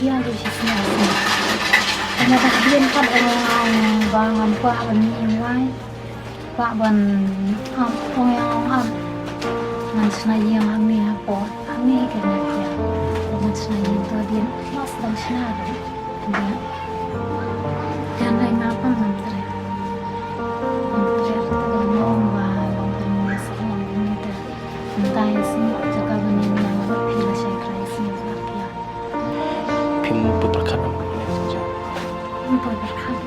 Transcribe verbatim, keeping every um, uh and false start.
Ïa, dei shi sngewsih. Nga da hadien pat ong ong ba ngam kwah ban ïeng wai. Kwah ban ap, ong ïa ong ap. Ngan shna ïing ha me hapoh. Ha me ka nga ïa. Ngan shna ïing to dien. Mas dang shna dei. Ïa. Kan dei nga pang ngam treh. Ngam treh to ka long ba long ka me sa long ka me te. Ntai sngewbha jaka ban ïeng nang phi la shai krai sngewbha ïa. Phim poi pyrkhat em? Phim poi pyrkhat.